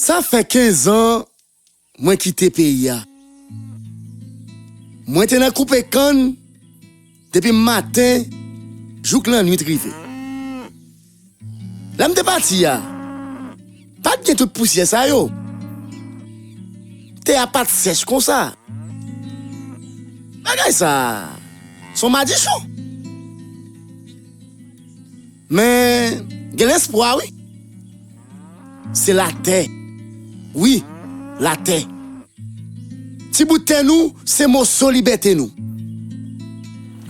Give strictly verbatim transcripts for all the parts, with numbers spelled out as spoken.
Sa fè kenz an mwen kite peyi a. Mwen te nan koupe kann depi maten jouk lannwit rive. Lè m te pati a, pa t gen tout pousyè sa yo. Tè a pa t sèch konsa. Bagay sa, se yon madichon. Men, gen lespwa, wi. Se latè. Wi, latè. Ti bout tè nou, se moso libète nou.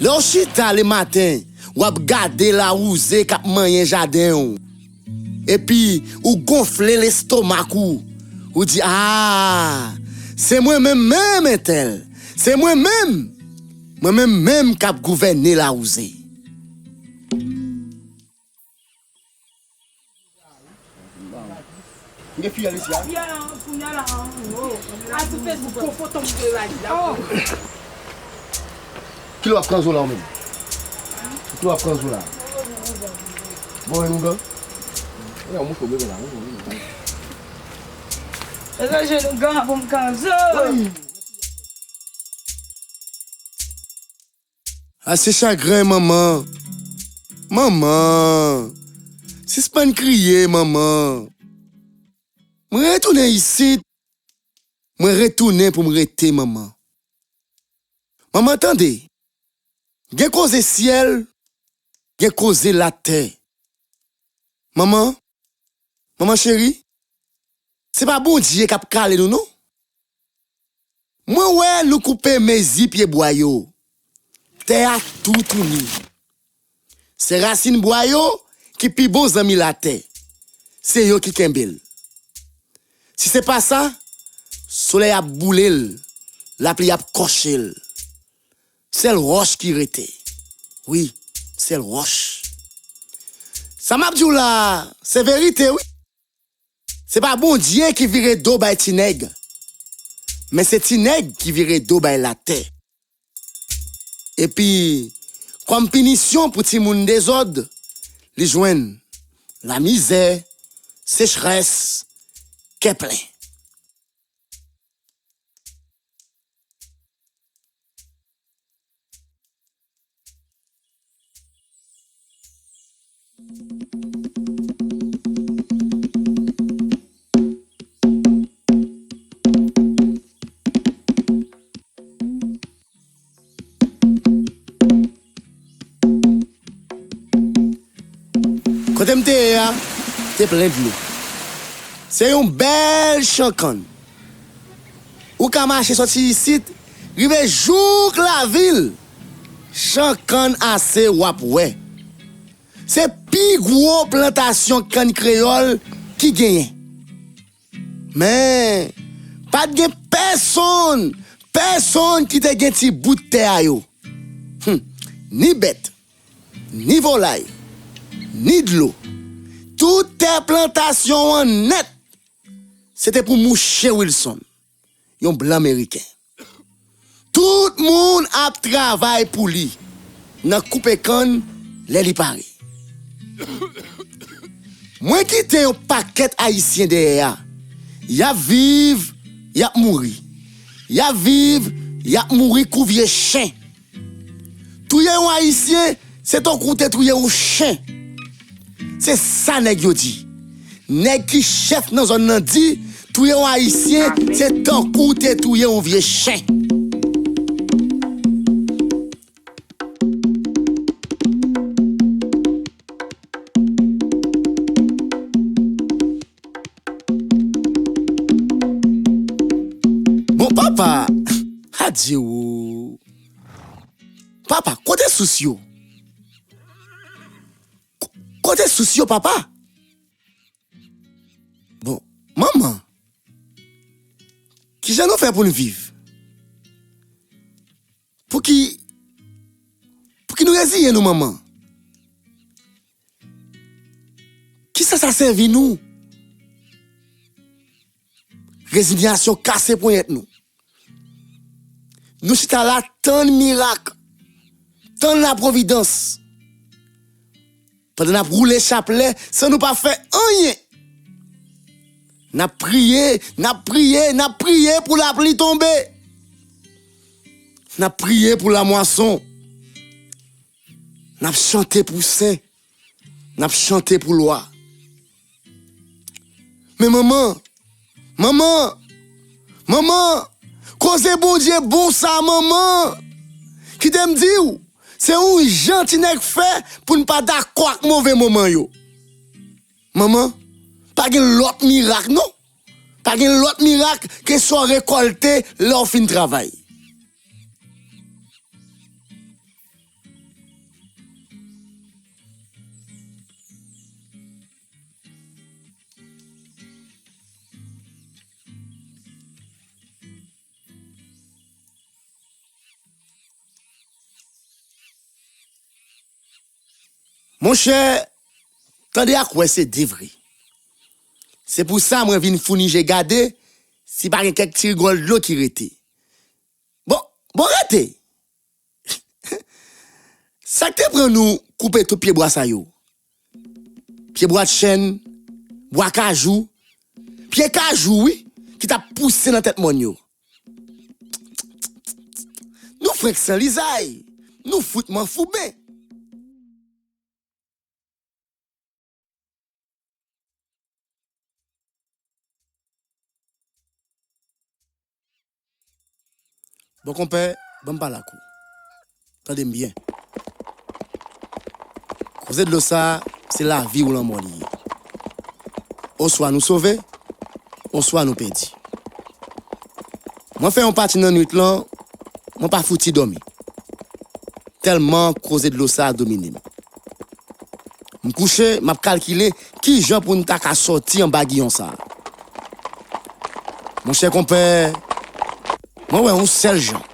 Lè w chita lematen, w ap gade lawouze k ap manyen jaden w. Epi, ou gonfle lestomak ou. Ou di, "A, se mwen menm menm, entèl. Se mwen menm. Mwen menm menm k ap gouvène lawouze." M gen fiyèl isi a. Fiyèl an, kounye a la, an, o. A sou Facebook, gwo foto m te la, la. Ki lè w ap pran zo la, ou menm? Ki lè w ap pran zo la? Bon, e ougan? E, ou mouche w bebe la, ou, ou, ou. E sa, je ougan pou m kanzo. Wi. Ase chagren, manman. Manman. Sispann kriye, manman. Mwen retounen isit. Mwen retounen pou m rete, manman. Manman, tande. Gen koze syèl, gen koze latè. Manman, manman cheri, se pa Bondye k ap kale nou, non. Mwen wè nou koupe mezi pyebwa yo. Tè a toutouni. Se rasin bwa yo ki pi bon zanmi latè. Se yo ki kenbe l. Si se pa sa, solèy ap boule l, lapli ap kòche l. Sèl wòch ki rete. Wi, sèl wòch. Sa m ap di w la, se verite, wi. Se pa Bondye ki vire do bay ti nèg, men se ti nèg ki vire do bay latè. Epi, kòm pinisyon pou timoun dezòd, li jwenn lamizè, sechrès, kè plen. Kote m te ye a, te plen dlo. Se yon bèl chan kann. Ou ka mache soti isit, rive jouk lavil. Chan kann ase w ap wè. Se pi gwo plantasyon kann kreyòl ki genyen. Men, pa t gen pèsonn, pèsonn ki te gen ti bout tè a yo. Hum, ni bèt, ni volay, ni dlo. Tout tè plantasyon an nèt, se te pou mouche Wilson, yon blan meriken. Tout moun ap travay pou li nan koupe kann lè li pare. Mwen kite yon pakèt Ayisyen dèyè a. Y ap viv, y ap mouri. Y ap viv, y ap mouri kou vye chen. Touye yon Ayisyen, se tankou w te touye yon chen. Se sa nèg yo di. Nèg ki chèf nan zòn nan di, touye yon Ayisyen, se tankou w te touye yon vye chen. Bon, papa, adye o. Papa, kote sous yo? Ko-, kote sous yo, papa? Bon, manman, kijan nou fè pou n viv? Pouki, pouki nou reziyen nou, manman? Kisa sa sèvi nou? Rezinyasyon kase ponyèt nou. Nou chita la tann mirak, tann lapwovidans. Pandan n ap woule chaplè san nou pa fè anyen. N ap priye, n ap priye, n ap priye pou lapli tonbe. N ap priye pou lamwason. N ap chante pou sen. N ap chante pou lwa. Men manman, manman, manman, koze Bondye bon sa, manman. Kite m di w, se yon jan ti nèg fè pou n pa dakò ak move moman yo. Manman, pa gen lòt mirak non. Pa gen lòt mirak ke sa w rekòlte lè w fin travay. Monchè, tande ak wè se de vre. Se pou sa mwen vin founi je gade si pa gen kèk ti rigòl dlo ki rete. Bon, bon rete! Sa k te pran nou koupe tout pye bwa sa yo? Pye bwa chèn, bwa kajou, pye kajou wi, ki t ap pouse nan tèt mòn yo. Nou frenk san lizay, nou fout manfouben. Bon konpè, ban m pale ak ou. Tande m byen. Koze dlo sa, se lavi ou lanmò li ye. Oswa nou sove, oswa nou pèdi. Mwen fè yon pati nan nwit lan, mwen pa fouti dòmi. Tèlman koze dlo sa domine m. M kouche, m ap kalkile kijan pou n ta ka sòti anba giyon sa a. Monchè konpè, mwen wè yon sèl jan.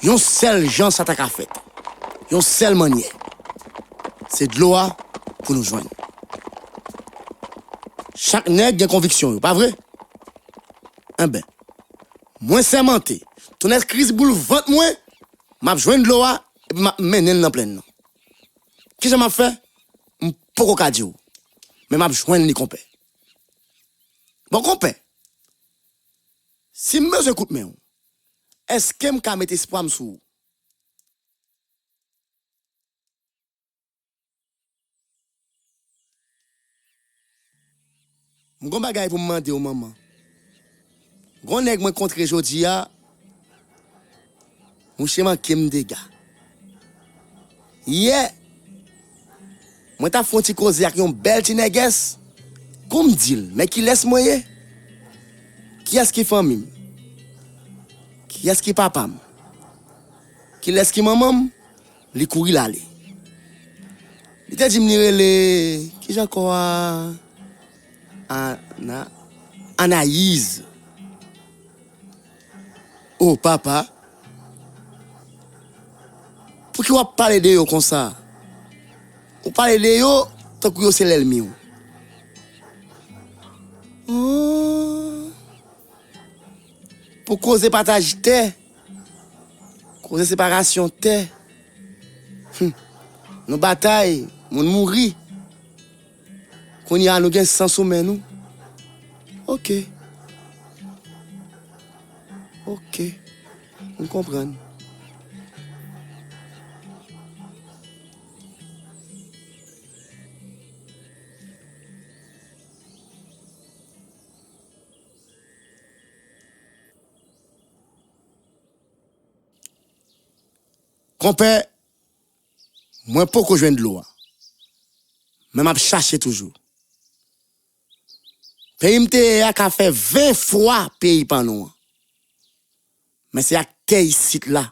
Yon sèl jan sa ta ka fèt. Yon sèl mannyè. Se dlo a pou nou jwenn. Chak nèg gen konviksyon yo, pa vre? Enben, mwen sèmante, tonnè Kris boul vant mwen, m ap jwenn dlo a, epi m ap mennen l nan plèn nan. Kijan m ap fè? M poko ka di w. Men m ap jwenn li konpè. Bon konpè, si m bezwen kout men w, èske m ka met espwa m sou ou? M gon bagay pou m mande w manman. Gon nèg mwen kontre jodi a, mouche manke m dega. Yè, mwen t ap fè yon ti koze ak yon bèl ti nègès. Kou m di l, men kilès mwen ye? Kiyès ki fanmi m? Kiyès ki papa m? Kilès ki manman m? Li kouri l ale. Li te di m li rele, kijan kò a? Ana, Anayiz. O papa, pouki w ap pale de yo konsa? Ou pale de yo tankou yo se lènmi w. Oh. Pou koze pataj tè, koze separasyon tè. Hum. Nou batay, moun mouri. Kounye a nou gen san sou men nou. Oke. Oke. M konprann. Konpè, mwen poko jwenn dlo a. Men m ap chache toujou. Peyi m te ye a ka fè ven fwa peyi pa nou an. Men se ak tè isit la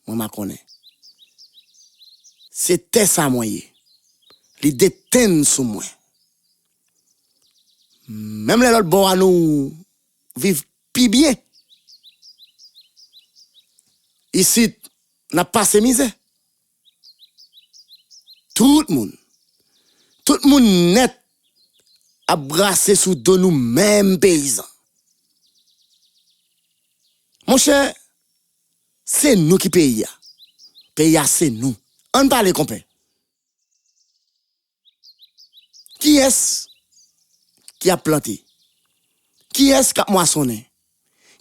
mwen makonnen. Se tè sa mwen ye. Li detenn sou mwen. Menm lè lòt bò a nou viv pi byen. Isit, n ap pase mizè. Tout moun, tout moun nèt ap brase sou do nou menm peyizan. Monchè, se nou ki peyi a. Peyi a se nou. Ann pale, konpè. Kiyès ki ap plante? Kiyès k ap mwasonnen?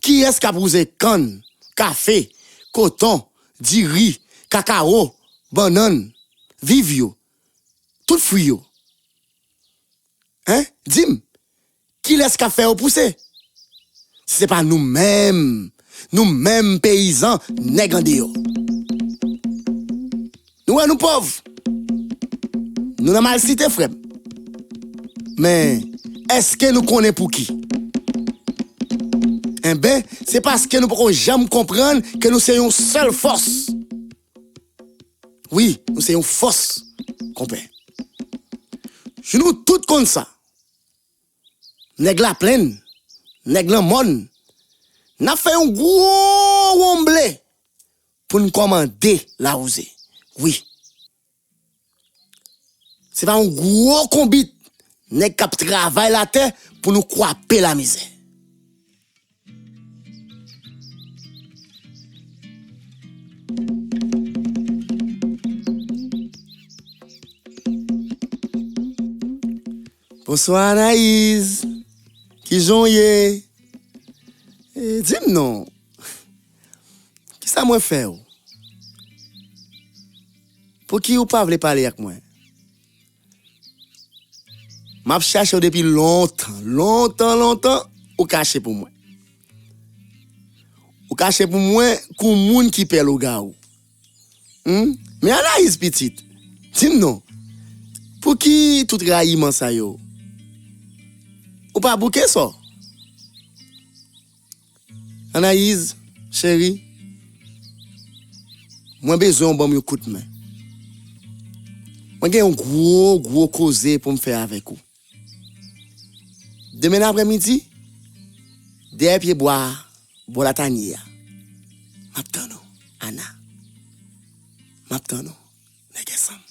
Kiyès k ap wouze kann, kafe, koton, diri, kakawo, bannann, viv yo, tout fwi yo? Hein? Di m, kilès k ap fè yo pouse? Si se pa nou menm, nou menm peyizan nèg andeyò. Nou wè nou pòv. Nou nan malsite, frè m. Men, èske nou konnen pouki? Enben, se paske nou poko janm konprann ke nou se yon sèl fòs. Wi, nou se yon fòs, konpè. Jou nou tout konn sa. Nèg Laplenn, nèg Lanmòn, n ap fè yon gwo wonmble pou n kòmande lawouze. Wi. Se pa yon gwo konbit nèg k ap travay latè pou nou kwape lamizè. Bonswa, Anayiz. Kijan w ye? E, di m non, kisa mwen fè w? Pouki ou pa vle pale ak mwen? M ap chache w depi lontan, lontan, lontan, ou kache pou mwen. Ou kache pou mwen kou moun ki pè lougawou. Hmm? Men Anayiz pitit, di m non, pouki tout rayiman sa yo? Ou pa bouke sò? Anayiz, cheri, mwen bezwen w ban m yon kout men. Mwen gen yon gwo, gwo koze pou m fè avèk ou. Demen aprèmidi, dèyè pye bwa a, bò Latanye a. M ap tann ou, Ana. M ap tann ou, nègès an m.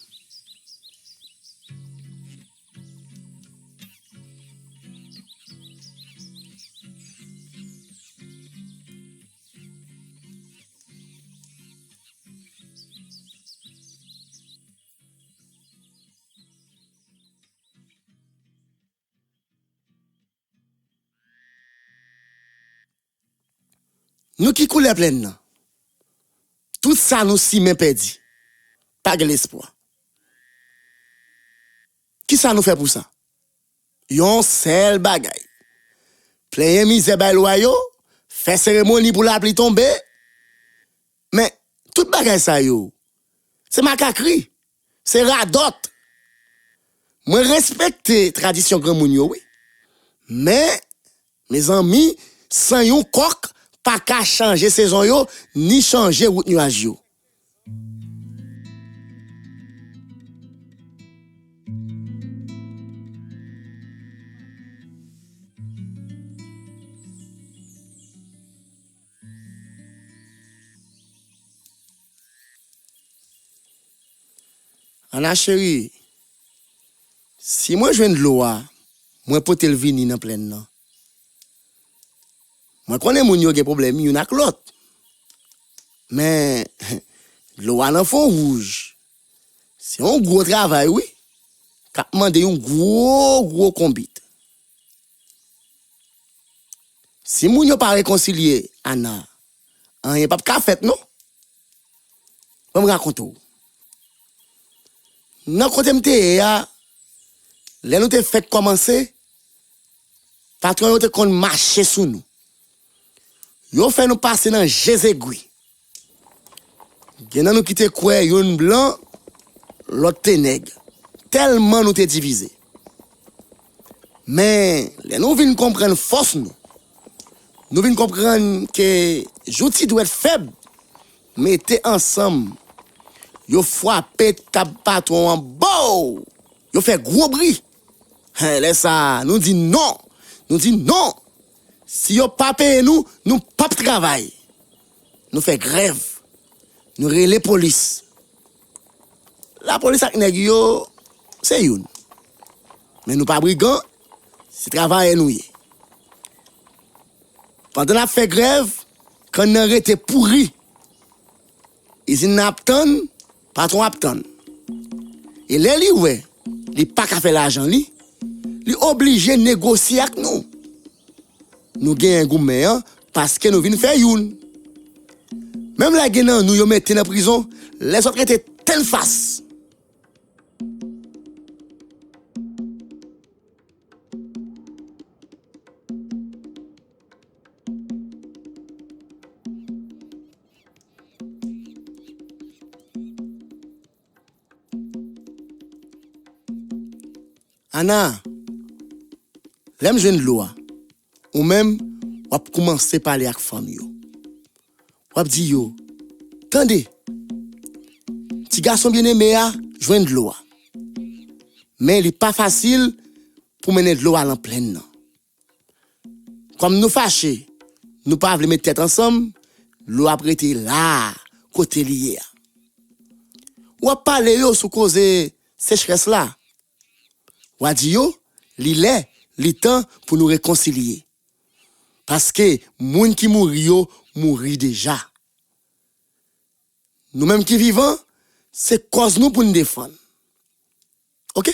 Nou ki koulè plèn nan? Tout sa nou simen pèdi. Pa gen lespwa. Kisa nou fè pou sa? Yon sèl bagay. Plenyen mizè bay lwa yo, fè seremoni pou lapli tonbe. Men, tout bagay sa yo, se makakri, se radòt. Mwen respekte tradisyon granmoun yo, wi. Men, mezanmi, san yon kòk pa ka chanje sezon yo, ni chanje wout nyaj yo. Ana cheri, si mwen jwenn dlo a, mwen pote l vini nan plèn nan. Mwen konnen moun yo gen pwoblèm youn ak lòt. Men, dlo a nan fon wouj, se yon gwo travay, wi, k ap mande yon gwo, gwo konbit. Si moun yo pa rekonsilye Ana, anyen p ap ka fèt, non. Ban m rakonte w. Nan kote m te ye a, lè nou te fèk kòmanse, patwon yo te konn mache sou nou. Yo fè nou pase nan je zegwi. Gen nan nou ki te kwè youn blan, lòt te nèg. Tèlman nou te divize. Men, lè nou vin konprann fòs nou, nou vin konprann ke zouti dwèt fèb mete ansanm, yo frape tab patwon an, bow! Yo fè gwo bri. Hen, lè sa a, nou di non! Nou di non! Si yo pa peye nou, nou p ap travay. Nou fè grèv. Nou rele polis. Lapolis ak nèg yo, se youn. Men nou pa brigan, se travayè nou ye. Pandan n ap fè grèv, kann nan rete pouri. Izin nan ap tann, patwon ap tann. E lè li wè li pa ka fè lajan li, li oblije negosye ak nou. Nou genyen goumen an paske nou vin fè youn. Menm lè gen nan nou yo mete nan prizon, lèzòt rete tennfas. Ana, lè m jwenn dlo a, ou menm, w ap koumanse pale ak fanm yo. W ap di yo, tande, ti gason byeneme a jwenn dlo a. Men li pa fasil pou mennen dlo a lan plenn nan. Kòm nou fache, nou pa vle met tèt ansanm, dlo ap rete la a, kote li ye a. W ap pale yo sou koze sechrès la. W a di yo, li lè, li tan pou nou rekonsilye. Paske moun ki mouri yo mouri deja. Nou menm ki vivan, se kòz nou pou n defann. Oke?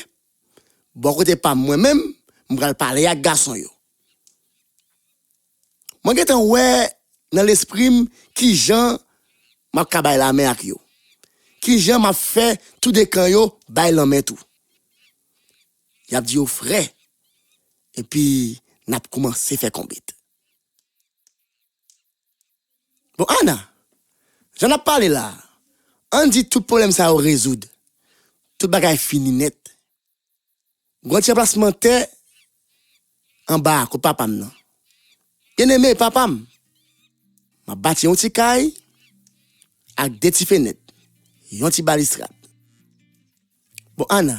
Bò kote pa m mwen menm, m pral pale ak gason yo. Mwen gentan wè nan lespri m kijan m ap ka bay lamen ak yo. Kijan m ap fè toude kan yo bay lanmen tou. Y ap di yo frè. Epi n ap koumanse fè konbit. Bon, Ana, jan n ap pale la, ann di tout pwoblèm sa yo rezoud. Tout bagay fini nèt. Gon ti anplasman tè anba kot papa m nan. Byeneme, papa m, m ap bati yon ti kay ak de ti fenèt, yon ti balistrad. Bon, Ana,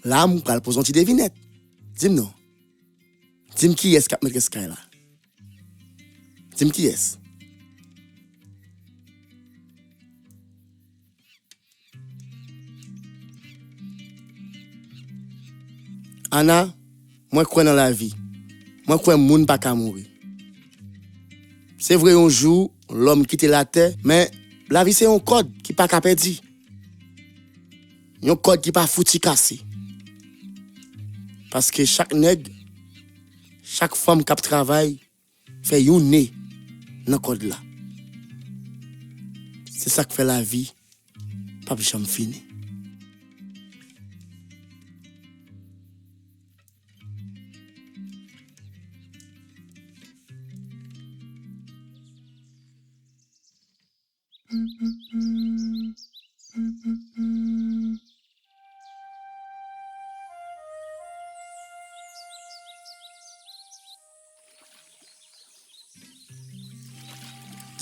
la a m pral poze yon ti devinèt. Di m non. Di m kiyès k ap metres kay la. Di m kiyès. Ana, mwen kwè nan lavi. Mwen kwè moun pa ka mouri. Se vre, yon jou, lòm kite latè, men lavi se yon kòd ki pa ka pèdi. Yon kòd ki pa fouti kase. Paske chak nèg, chak fanm k ap travay, fè yon ne nan kòd la. Se sa k fè lavi p ap janm fini.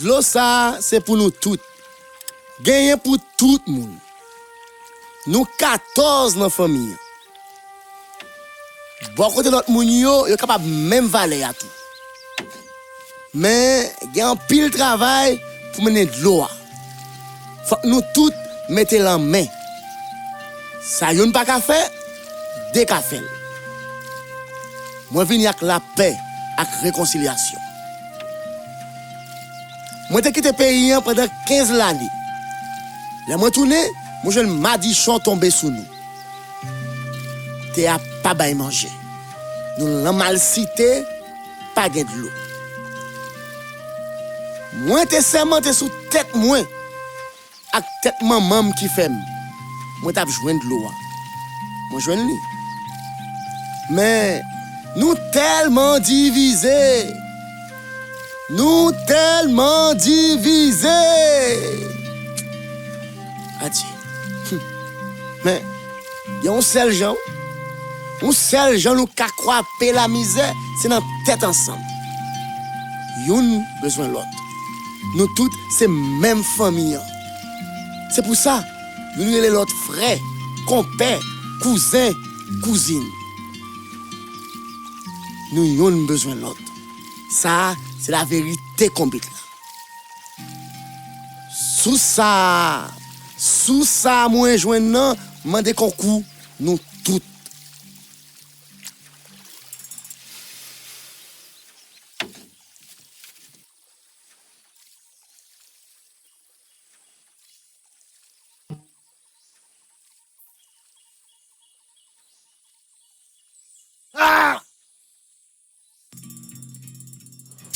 Dlo sa a se pou nou tout. Genyen pou tout moun. Nou katòz nan fanmi an. Bò kote lòt moun yo, yo kapab menm valè a tou. Men, gen anpil travay pou mennen dlo a. Fòk nou tout mete lanmen. Sa youn pa ka fè, de ka fè l. Mwen vini ak lapè, ak rekonsilyasyon. Mwen te kite peyi an pandan kenz lane. Lè mwen tounen, mwen jwenn madichon tonbe sou nou. Tè a pa bay manje. Nou lan malsite, pa gen dlo. Mwen te sèmante sou tèt mwen ak tèt manman m ki fè m, mwen t ap jwenn dlo a. Mwen jwenn li. Men, nou tèlman divize. Nou tèlman divize. Adye. Hum. Men, gen yon sèl jan, wi. Yon sèl jan nou ka kwape lamizè, se nan tèt ansanm. Youn bezwen lòt. Nou tout se menm fanmi an. Se pou sa, youn rele lòt frè, konpè, kouzen, kouzin. Nou youn bezwen lòt. Sa a, se laverite konbit la. Sou sa, sou sa mwen jwenn nan, mande konkou nou tout. Ah!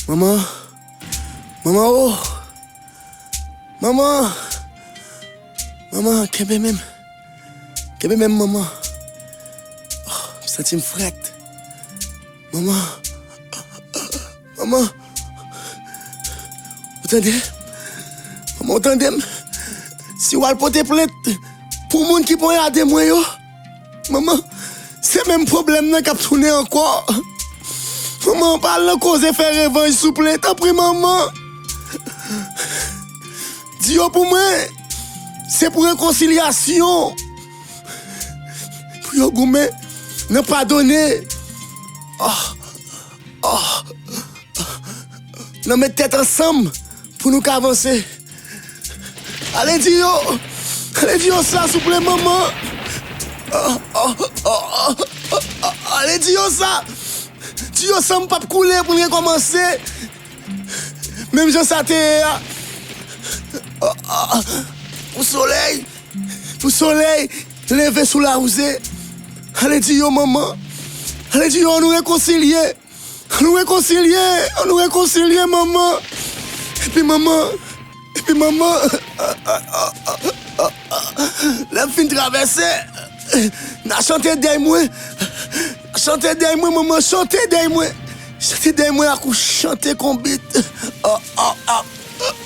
Manman, manman o, manman, manman, kenbe menm, kenbe menm manman. Oh, m santi m frèt. Manman, manman, ou tande? Manman, ou tande m? Si w al pote plent pou moun ki ponyade mwen yo, manman, se menm pwoblèm nan k ap tounen ankò. Manman, pa al nan koze fè revanj, souple, tanpri, manman. Di yo pou mwen, se pou rekonsilyasyon. Pou yo goumen nan padone. Oh, oh. Nan met tèt ansanm pou nou ka avanse. Ale di yo, ale di yo sa, souple, manman. Ale di yo sa. Di yo san m p ap koule pou n rekòmanse. Menm jan sa te ye a. Pou solèy, pou solèy leve sou lawouze. Ale di yo, manman. Ale di yo, ann nou rekonsilye. Ann nou rekonsilye, ann nou rekonsilye, manman. Epi manman, epi manman, lè m fin travèse, n a chante dèy mwen. Chante dèy mwen, manman, chante dèy mwen. Chante dèy mwen ak ou chante konbit. Oh, oh, oh.